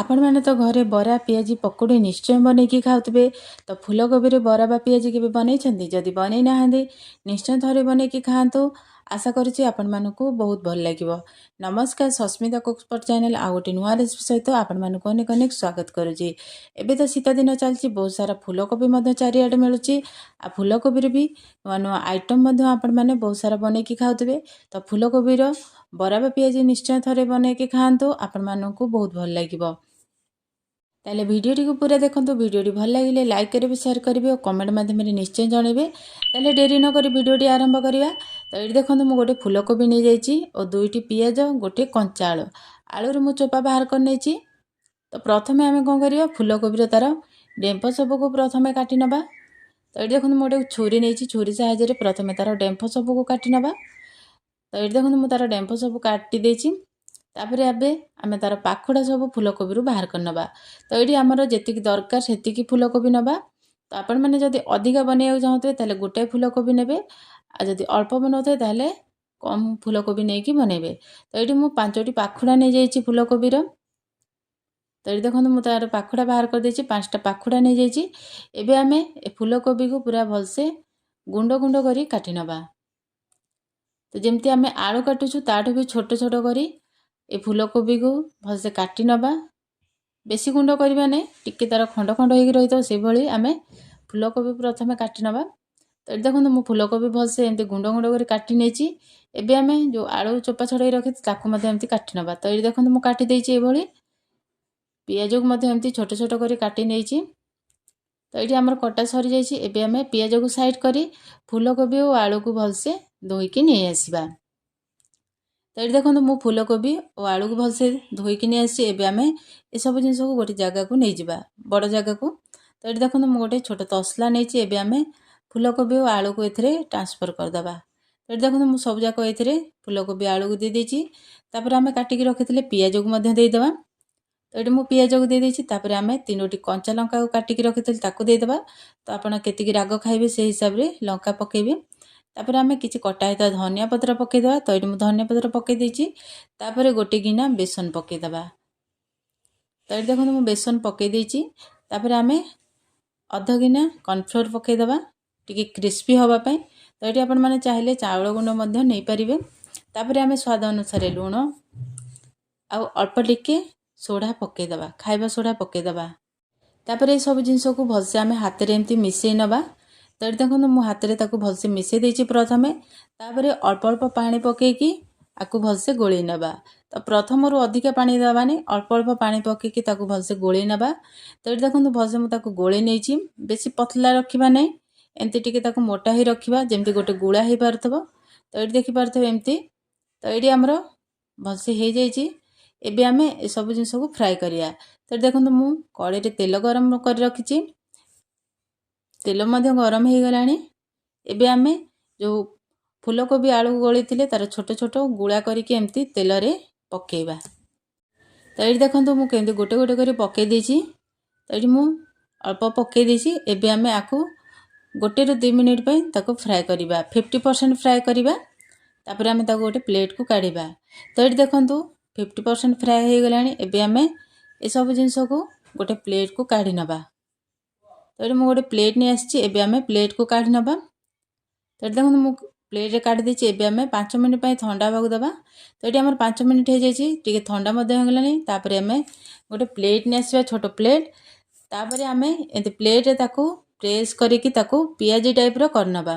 ଆପଣମାନେ ତ ଘରେ ବରା, ପିଆଜି, ପକୋଡ଼ି ନିଶ୍ଚୟ ବନେଇକି ଖାଉଥିବେ। ତ ଫୁଲକୋବିରେ ବରା ବା ପିଆଜି କେବେ ବନେଇଛନ୍ତି? ଯଦି ବନେଇ ନାହାନ୍ତି, ନିଶ୍ଚୟ ଥରେ ବନେଇକି ଖାଆନ୍ତୁ। ଆଶା କରୁଛି ଆପଣମାନଙ୍କୁ ବହୁତ ଭଲ ଲାଗିବ। ନମସ୍କାର, ସସ୍ମିତା କୁକ୍ସପଟ୍ ଚ୍ୟାନେଲ୍ ଆଉ ଗୋଟେ ନୂଆ ରେସିପି ସହିତ ଆପଣମାନଙ୍କୁ ଅନେକ ଅନେକ ସ୍ୱାଗତ କରୁଛି। ଏବେ ତ ଶୀତ ଦିନ ଚାଲିଛି, ବହୁତ ସାରା ଫୁଲକୋବି ମଧ୍ୟ ଚାରିଆଡ଼େ ମିଳୁଛି। ଆଉ ଫୁଲକୋବିରେ ବି ନୂଆ ନୂଆ ଆଇଟମ୍ ମଧ୍ୟ ଆପଣମାନେ ବହୁତ ସାରା ବନେଇକି ଖାଉଥିବେ। ତ ଫୁଲକୋବିର ବରା ବା ପିଆଜି ନିଶ୍ଚୟ ଥରେ ବନେଇକି ଖାଆନ୍ତୁ, ଆପଣମାନଙ୍କୁ ବହୁତ ଭଲ ଲାଗିବ। ତାହେଲେ ଭିଡ଼ିଓଟିକୁ ପୁରା ଦେଖନ୍ତୁ। ଭିଡ଼ିଓଟି ଭଲ ଲାଗିଲେ ଲାଇକ୍ କରିବେ, ସେୟାର କରିବେ ଓ କମେଣ୍ଟ ମାଧ୍ୟମରେ ନିଶ୍ଚୟ ଜଣାଇବେ। ତାହେଲେ ଡେରି ନକରି ଭିଡ଼ିଓଟି ଆରମ୍ଭ କରିବା। ତ ଏଇଠି ଦେଖନ୍ତୁ, ମୁଁ ଗୋଟେ ଫୁଲକୋବି ନେଇଯାଇଛି ଓ ଦୁଇଟି ପିଆଜ, ଗୋଟେ କଞ୍ଚା ଆଳୁ। ଆଳୁରୁ ମୁଁ ଚୋପା ବାହାର କରିନେଇଛି। ତ ପ୍ରଥମେ ଆମେ କ'ଣ କରିବା? ଫୁଲକୋବିର ତା'ର ଡେମ୍ଫ ସବୁକୁ ପ୍ରଥମେ କାଟି ନେବା। ତ ଏଇଠି ଦେଖନ୍ତୁ, ମୁଁ ଗୋଟେ ଛୁରୀ ନେଇଛି। ଛୁରୀ ସାହାଯ୍ୟରେ ପ୍ରଥମେ ତା'ର ଡେମ୍ଫ ସବୁକୁ କାଟି ନେବା। ତ ଏଇଠି ଦେଖନ୍ତୁ, ମୁଁ ତା'ର ଡେମ୍ଫ ସବୁ କାଟି ଦେଇଛି। ତାପରେ ଏବେ ଆମେ ତା'ର ପାଖୁଡ଼ା ସବୁ ଫୁଲକୋବିରୁ ବାହାର କରିନେବା। ତ ଏଇଠି ଆମର ଯେତିକି ଦରକାର ସେତିକି ଫୁଲକୋବି ନେବା। ତ ଆପଣମାନେ ଯଦି ଅଧିକା ବନେଇବାକୁ ଚାହୁଁଥିବେ, ତାହେଲେ ଗୋଟାଏ ଫୁଲକୋବି ନେବେ। ଆଉ ଯଦି ଅଳ୍ପ ବନାଉଥିବେ, ତାହେଲେ କମ୍ ଫୁଲକୋବି ନେଇକି ବନେଇବେ। ତ ଏଇଠି ମୁଁ ପାଞ୍ଚଟି ପାଖୁଡ଼ା ନେଇଯାଇଛି ଫୁଲକୋବିର। ତ ଏଇଠି ଦେଖନ୍ତୁ, ମୁଁ ତା'ର ପାଖୁଡ଼ା ବାହାର କରିଦେଇଛି। ପାଞ୍ଚଟା ପାଖୁଡ଼ା ନେଇଯାଇଛି। ଏବେ ଆମେ ଏ ଫୁଲକୋବିକୁ ପୁରା ଭଲସେ ଗୁଣ୍ଡ ଗୁଣ୍ଡ କରି କାଟି ନେବା। ତ ଯେମିତି ଆମେ ଆଳୁ କାଟୁଛୁ, ତାଠୁ ବି ଛୋଟ ଛୋଟ କରି ଏ ଫୁଲକୋବିକୁ ଭଲସେ କାଟି ନେବା। ବେଶୀ ଗୁଣ୍ଡ କରିବା ନାହିଁ, ଟିକେ ତା'ର ଖଣ୍ଡ ଖଣ୍ଡ ହେଇକି ରହିଥିବ, ସେଇଭଳି ଆମେ ଫୁଲକୋବି ପ୍ରଥମେ କାଟି ନେବା। ତ ଏଠି ଦେଖନ୍ତୁ, ମୁଁ ଫୁଲକୋବି ଭଲସେ ଏମିତି ଗୁଣ୍ଡ ଗୁଣ୍ଡ କରି କାଟି ନେଇଛି। ଏବେ ଆମେ ଯେଉଁ ଆଳୁ ଚୋପା ଛଡ଼େଇ ରଖିଛୁ, ତାକୁ ମଧ୍ୟ ଏମିତି କାଟି ନେବା। ତ ଏଇଠି ଦେଖନ୍ତୁ, ମୁଁ କାଟି ଦେଇଛି ଏଇଭଳି। ପିଆଜକୁ ମଧ୍ୟ ଏମିତି ଛୋଟ ଛୋଟ କରି କାଟି ନେଇଛି। ତ ଏଇଠି ଆମର କଟା ସରିଯାଇଛି। ଏବେ ଆମେ ପିଆଜକୁ ସାଇଡ଼୍ କରି ଫୁଲକୋବି ଓ ଆଳୁକୁ ଭଲସେ ଧୋଇକି ନେଇ ଆସିବା। ତ ଏଇଠି ଦେଖନ୍ତୁ, ମୁଁ ଫୁଲକୋବି ଓ ଆଳୁକୁ ଭଲସେ ଧୋଇକି ନେଇ ଆସିଛି। ଏବେ ଆମେ ଏସବୁ ଜିନିଷକୁ ଗୋଟେ ଜାଗାକୁ ନେଇଯିବା, ବଡ଼ ଜାଗାକୁ। ତ ଏଇଠି ଦେଖନ୍ତୁ, ମୁଁ ଗୋଟେ ଛୋଟ ତସଲା ନେଇଛି। ଏବେ ଆମେ ଫୁଲକୋବି ଓ ଆଳୁକୁ ଏଥିରେ ଟ୍ରାନ୍ସଫର୍ କରିଦେବା। ତ ଏଠି ଦେଖନ୍ତୁ, ମୁଁ ସବୁ ଯାକ ଏଥିରେ ଫୁଲକୋବି, ଆଳୁକୁ ଦେଇଦେଇଛି। ତାପରେ ଆମେ କାଟିକି ରଖିଥିଲେ ପିଆଜକୁ ମଧ୍ୟ ଦେଇଦେବା। ତ ଏଠି ମୁଁ ପିଆଜକୁ ଦେଇଦେଇଛି। ତାପରେ ଆମେ ତିନୋଟି କଞ୍ଚା ଲଙ୍କାକୁ କାଟିକି ରଖିଥିଲି, ତାକୁ ଦେଇଦେବା। ତ ଆପଣ କେତିକି ରାଗ ଖାଇବେ, ସେଇ ହିସାବରେ ଲଙ୍କା ପକାଇବେ। ତାପରେ ଆମେ କିଛି କଟା ହେଇଥିବା ଧନିଆ ପତ୍ର ପକାଇଦେବା। ତ ଏଇଠି ମୁଁ ଧନିଆ ପତ୍ର ପକାଇ ଦେଇଛି। ତାପରେ ଗୋଟେ ଗିନା ବେସନ ପକାଇଦେବା। ତ ଏଇଠି ଦେଖନ୍ତୁ, ମୁଁ ବେସନ ପକାଇ ଦେଇଛି। ତାପରେ ଆମେ ଅଧ ଗିନା କର୍ଣ୍ଣଫ୍ଲୋର୍ ପକାଇଦେବା, ଟିକେ କ୍ରିସ୍ପି ହେବା ପାଇଁ। ତ ଏଇଠି ଆପଣମାନେ ଚାହିଁଲେ ଚାଉଳ ଗୁଣ୍ଡ ମଧ୍ୟ ନେଇପାରିବେ। ତାପରେ ଆମେ ସ୍ୱାଦ ଅନୁସାରେ ଲୁଣ ଆଉ ଅଳ୍ପ ଟିକେ ସୋଢ଼ା ପକାଇଦେବା, ଖାଇବା ସୋଢ଼ା ପକାଇଦେବା। ତାପରେ ଏସବୁ ଜିନିଷକୁ ଭଲସେ ଆମେ ହାତରେ ଏମିତି ମିଶାଇ ନେବା। ତ ଏଠି ଦେଖନ୍ତୁ, ମୁଁ ହାତରେ ତାକୁ ଭଲସେ ମିଶାଇ ଦେଇଛି ପ୍ରଥମେ। ତାପରେ ଅଳ୍ପ ଅଳ୍ପ ପାଣି ପକାଇକି ଆକୁ ଭଲସେ ଗୋଳେଇ ନେବା। ତ ପ୍ରଥମରୁ ଅଧିକା ପାଣି ଦେବାନି, ଅଳ୍ପ ଅଳ୍ପ ପାଣି ପକାଇକି ତାକୁ ଭଲସେ ଗୋଳେଇ ନେବା। ତ ଏଠି ଦେଖନ୍ତୁ, ଭଲସେ ମୁଁ ତାକୁ ଗୋଳେଇ ନେଇଛି। ବେଶୀ ପତଲା ରଖିବା ନାହିଁ, ଏମିତି ଟିକେ ତାକୁ ମୋଟା ହେଇ ରଖିବା, ଯେମିତି ଗୋଟେ ଗୁଳା ହେଇପାରୁଥିବ। ତ ଏଇଠି ଦେଖିପାରୁଥିବେ ଏମିତି। ତ ଏଇଠି ଆମର ଭଲସେ ହେଇଯାଇଛି। ଏବେ ଆମେ ଏସବୁ ଜିନିଷକୁ ଫ୍ରାଏ କରିବା। ତ ଏଠି ଦେଖନ୍ତୁ, ମୁଁ କଡ଼େଇରେ ତେଲ ଗରମ କରି ରଖିଛି। ତେଲ ମଧ୍ୟ ଗରମ ହେଇଗଲାଣି। ଏବେ ଆମେ ଯେଉଁ ଫୁଲକୋବି ଆଳୁ ଗୋଳେଇଥିଲେ, ତା'ର ଛୋଟ ଛୋଟ ଗୁଳା କରିକି ଏମିତି ତେଲରେ ପକାଇବା। ତ ଏଇଠି ଦେଖନ୍ତୁ, ମୁଁ କେମିତି ଗୋଟେ ଗୋଟେ କରି ପକାଇ ଦେଇଛି। ତ ଏଇଠି ମୁଁ ଅଳ୍ପ ପକାଇ ଦେଇଛି। ଏବେ ଆମେ ଆକୁ 1ରୁ 2 ମିନିଟ୍ ପାଇଁ ତାକୁ ଫ୍ରାଏ କରିବା, 50% ଫ୍ରାଏ କରିବା। ତାପରେ ଆମେ ତାକୁ ଗୋଟେ ପ୍ଲେଟ୍କୁ କାଢ଼ିବା। ତ ଏଇଠି ଦେଖନ୍ତୁ, 50% ଫ୍ରାଏ ହେଇଗଲାଣି। ଏବେ ଆମେ ଏସବୁ ଜିନିଷକୁ ଗୋଟେ ପ୍ଲେଟ୍କୁ କାଢ଼ି ନେବା। ତ ଏଠି ମୁଁ ଗୋଟେ ପ୍ଲେଟ୍ ନେଇ ଆସିଛି। ଏବେ ଆମେ ପ୍ଲେଟ୍କୁ କାଢ଼ି ନେବା। ତ ଏଠି ଦେଖନ୍ତୁ, ମୁଁ ପ୍ଲେଟ୍ରେ କାଢ଼ି ଦେଇଛି। ଏବେ ଆମେ 5 ମିନିଟ୍ ପାଇଁ ଥଣ୍ଡା ହେବାକୁ ଦେବା। ତ ଏଠି ଆମର 5 ମିନିଟ୍ ହେଇଯାଇଛି, ଟିକେ ଥଣ୍ଡା ମଧ୍ୟ ହେଇଗଲାଣି। ତାପରେ ଆମେ ଗୋଟେ ପ୍ଲେଟ୍ ନେଇ ଆସିବା, ଛୋଟ ପ୍ଲେଟ୍। ତାପରେ ଆମେ ଏମିତି ପ୍ଲେଟ୍ରେ ତାକୁ ପ୍ରେସ୍ କରିକି ତାକୁ ପିଆଜି ଟାଇପ୍ର କରିନେବା।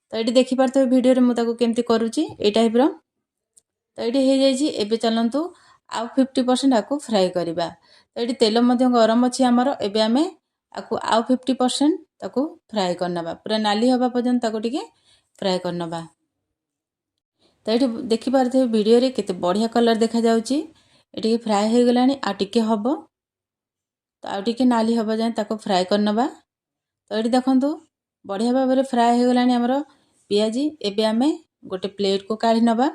ତ ଏଇଠି ଦେଖିପାରୁଥିବେ ଭିଡ଼ିଓରେ ମୁଁ ତାକୁ କେମିତି କରୁଛି, ଏଇ ଟାଇପ୍ର। ତ ଏଇଠି ହେଇଯାଇଛି। ଏବେ ଚାଲନ୍ତୁ, ଆଉ 50% ଆକୁ ଫ୍ରାଏ କରିବା। ତ ଏଇଠି ତେଲ ମଧ୍ୟ ଗରମ ଅଛି ଆମର। ଏବେ ଆମେ ଆକୁ ଆଉ 50% ତାକୁ ଫ୍ରାଏ କରିନେବା। ପୁରା ନାଲି ହେବା ପର୍ଯ୍ୟନ୍ତ ତାକୁ ଟିକେ ଫ୍ରାଏ କରିନେବା। ତ ଏଇଠି ଦେଖିପାରୁଥିବେ ଭିଡ଼ିଓରେ କେତେ ବଢ଼ିଆ କଲର୍ ଦେଖାଯାଉଛି। ଏ ଟିକେ ଫ୍ରାଏ ହେଇଗଲାଣି, ଆଉ ଟିକେ ହେବ। ତ ଆଉ ଟିକେ ନାଲି ହେବା ଯାଏଁ ତାକୁ ଫ୍ରାଏ କରିନେବା। ତ ଏଇଠି ଦେଖନ୍ତୁ, ବଢ଼ିଆ ଭାବରେ ଫ୍ରାଏ ହେଇଗଲାଣି ଆମର ପିଆଜି। ଏବେ ଆମେ ଗୋଟେ ପ୍ଲେଟ୍କୁ କାଢ଼ି ନେବା।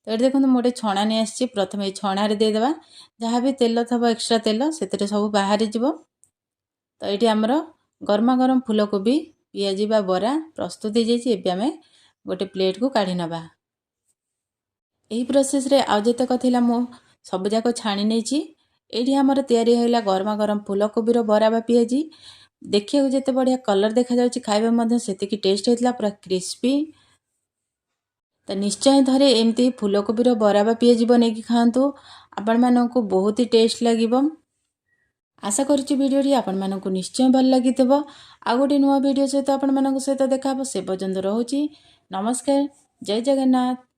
ତ ଏଇଠି ଦେଖନ୍ତୁ, ମୁଁ ଗୋଟେ ଛଣା ନେଇ ଆସିଛି। ପ୍ରଥମେ ଏଇ ଛଣାରେ ଦେଇଦେବା। ଯାହା ବି ତେଲ ଥିବ, ଏକ୍ସଟ୍ରା ତେଲ ସେଥିରେ ସବୁ ବାହାରିଯିବ। ତ ଏଇଠି ଆମର ଗରମା ଗରମ ଫୁଲକୋବି ପିଆଜି ବା ବରା ପ୍ରସ୍ତୁତ ହେଇଯାଇଛି। ଏବେ ଆମେ ଗୋଟେ ପ୍ଲେଟ୍କୁ କାଢ଼ି ନେବା। ଏହି ପ୍ରୋସେସ୍ରେ ଆଉ ଯେତେକ ଥିଲା, ମୁଁ ସବୁଯାକ ଛାଣି ନେଇଛି। ଏଇଠି ଆମର ତିଆରି ହୋଇଲା ଗରମା ଗରମ ଫୁଲକୋବିର ବରା ବା ପିଆଜି। ଦେଖିବାକୁ ଯେତେ ବଢ଼ିଆ କଲର୍ ଦେଖାଯାଉଛି, ଖାଇବା ମଧ୍ୟ ସେତିକି ଟେଷ୍ଟ ହେଇଥିଲା, ପୁରା କ୍ରିସ୍ପି। ତ ନିଶ୍ଚୟ ଥରେ ଏମିତି ଫୁଲକୋବିର ବରା ବା ପିଆଜି ବନେଇକି ଖାଆନ୍ତୁ, ଆପଣମାନଙ୍କୁ ବହୁତ ହି ଟେଷ୍ଟ ଲାଗିବ। ଆଶା କରୁଛି ଭିଡ଼ିଓଟି ଆପଣମାନଙ୍କୁ ନିଶ୍ଚୟ ଭଲ ଲାଗିଥିବ। ଆଉ ଗୋଟେ ନୂଆ ଭିଡ଼ିଓ ସହିତ ଆପଣମାନଙ୍କ ସହିତ ଦେଖା ହେବ, ସେ ପର୍ଯ୍ୟନ୍ତ ରହୁଛି। ନମସ୍କାର, ଜୟ ଜଗନ୍ନାଥ।